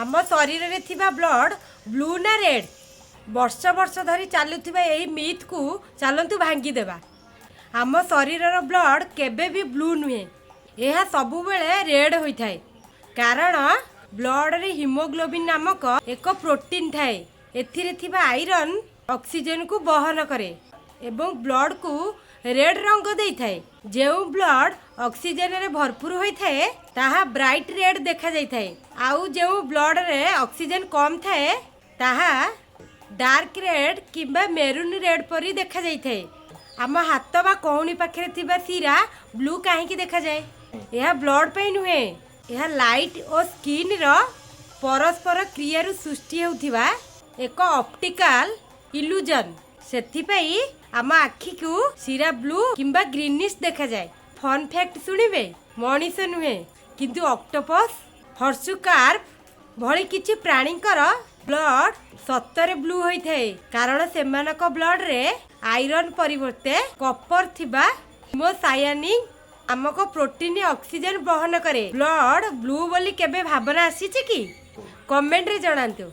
ଆମ ଶରୀରରେ ଥିବା ବ୍ଲଡ୍ ବ୍ଲୁ ନା ରେଡ୍? ବର୍ଷ ବର୍ଷ ଧରି ଚାଲୁଥିବା ଏହି ମିଥ୍କୁ ଚାଲନ୍ତୁ ଭାଙ୍ଗିଦେବା। ଆମ ଶରୀରର ବ୍ଲଡ୍ କେବେ ବି ବ୍ଲୁ ନୁହେଁ, ଏହା ସବୁବେଳେ ରେଡ୍ ହୋଇଥାଏ। କାରଣ ବ୍ଲଡରେ ହିମୋଗ୍ଲୋବିନ୍ ନାମକ ଏକ ପ୍ରୋଟିନ୍ ଥାଏ। ଏଥିରେ ଥିବା ଆଇରନ୍ ଅକ୍ସିଜେନକୁ ବହନ କରେ ଏବଂ ବ୍ଲଡକୁ ରେଡ୍ ରଙ୍ଗ ଦେଇଥାଏ। ଯେଉଁ ବ୍ଲଡ୍ ଅକ୍ସିଜେନରେ ଭରପୁର ହୋଇଥାଏ, ତାହା ବ୍ରାଇଟ୍ ରେଡ୍ ଦେଖାଯାଇଥାଏ ଆଉ ଯେଉଁ ବ୍ଲଡରେ ଅକ୍ସିଜେନ କମ୍ ଥାଏ, ତାହା ଡାର୍କ ରେଡ୍ କିମ୍ବା ମେରୁନ୍ ରେଡ୍ ପରି ଦେଖାଯାଇଥାଏ। ଆମ ହାତ ବା କହୁଣୀ ପାଖରେ ଥିବା ଶିରା ବ୍ଲୁ କାହିଁକି ଦେଖାଯାଏ? ଏହା ବ୍ଲଡ୍ ପାଇଁ ନୁହେଁ। ଏହା ଲାଇଟ୍ ଓ ସ୍କିନ୍ର ପରସ୍ପର କ୍ରିୟାରୁ ସୃଷ୍ଟି ହେଉଥିବା ଏକ ଅପ୍ଟିକାଲ ଇଲୁଜନ୍। ସେଥିପାଇଁ ଆମ ଆଖିକୁ ଶିରା ବ୍ଲୁ କିମ୍ବା ଗ୍ରୀନିଶ ଦେଖାଯାଏ। ଫନ୍ ଫ୍ୟାକ୍ଟ ଶୁଣିବେ? ମଣିଷ ନୁହେଁ, କିନ୍ତୁ ଅକ୍ଟୋପସ୍, ହର୍ସୁ କ୍ରାବ୍ ଭଳି କିଛି ପ୍ରାଣୀଙ୍କର ବ୍ଲଡ୍ ସତରେ ବ୍ଲୁ ହୋଇଥାଏ, କାରଣ ସେମାନଙ୍କ ବ୍ଲଡରେ ଆଇରନ୍ ପରିବର୍ତ୍ତେ କପର ଥିବା ହିମୋସାୟାନିନ୍ ନାମକ ପ୍ରୋଟିନ୍ ଅକ୍ସିଜେନ ବହନ କରେ। ବ୍ଲଡ୍ ବ୍ଲୁ ବୋଲି କେବେ ଭାବନା ଆସିଛି କି? କମେଣ୍ଟରେ ଜଣାନ୍ତୁ।